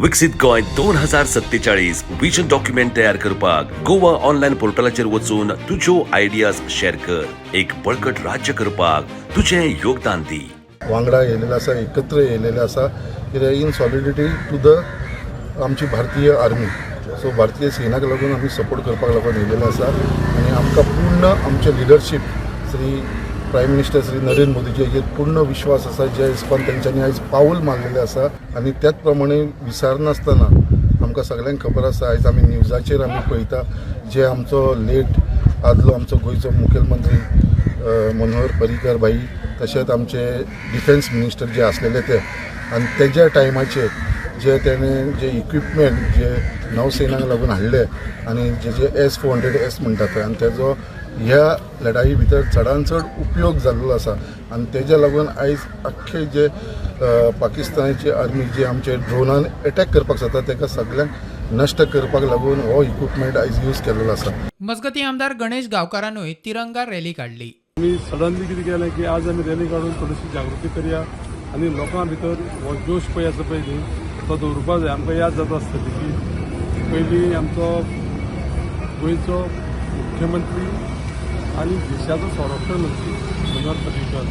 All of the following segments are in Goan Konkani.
विकसीत गोंय 2047 विजन डॉक्युमेंट तयार करपाक गोवा ऑनलायन पोर्टलाचेर वचून तुज्यो आयडियाज शेअर कर. एक बळकट राज्य करपाक तुजें योगदान दी. वांगडा येयलेले आसा, एकत्र येयलेले आसा, कित्याक इन सॉलिडिटी टू the आमची भारतीय आर्मी. सो भारतीय सेनाक लागून आमी सपोर्ट करपाक लागून येयलेले आसा आनी आमकां पूर्ण आमचे leadership Shri prime minister Shri Narendra Modiji हेजेर पूर्ण विश्वास आसा, ज्या हिसपान तेंच्यांनी आयज पावल मारलेलें आसा. आनी त्याच प्रमाणे विसरनासतना आमकां सगल्यांक खबर आसा, आयज आमी न्यूजाचेर आमी पळयता, जे आमचो लेट आदलो आमचो गोंयचो मुखेलमंत्री मनोहर पर्रीकर भाई, तशेंच आमचे डिफेन्स मिनिस्टर जे आसलेले ते आनी तेज्या टायमाचेर जे तेणें जे इक्विपमेंट जे नौसेनाक लागून हाडले आनी जे जे S-400 S म्हणटा पळय, आनी तेजो ह्या लढाई भितर चडान चड उपयोग जाल्लो आसा. आनी तेज्या लागून आयज आख्खे जे पाकिस्तानाची आर्मी जे आमचे ड्रोनान एटॅक करपाक जाता, तेका सगळ्यांक नश्ट करपाक लागून हो इक्विपमेंट आयज यूज केलेलो आसा. मजगतीं, आमदार गणेश गांवकारानूय तिरंगा रॅली काडली. आमी सडनली कितें केलें की आज आमी रॅली काडून थोडीशी जागृती करया आनी लोकां भितर हो जोश पळय आसा पळय न्ही, तो दवरुपा जाय. आमकां याद जाता आसतली की पयलीं आमचो गोंयचो मुख्यमंत्री आनी देशाचो संरक्षण मंत्री मनोहर पर्रीकर,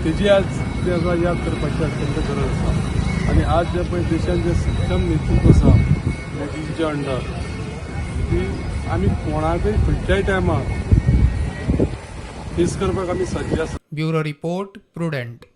तेजी आज कितें आसा याद करपाची अत्यंत गरज आसा. आनी आज जें पळय देशान जें सक्षम नेतृत्व आसा मोदीजीच्या अंडर, ती आमी कोणाकय खंयच्याय टायमार फेस करपाक आमी सज्ज आसा. Bureau report, prudent.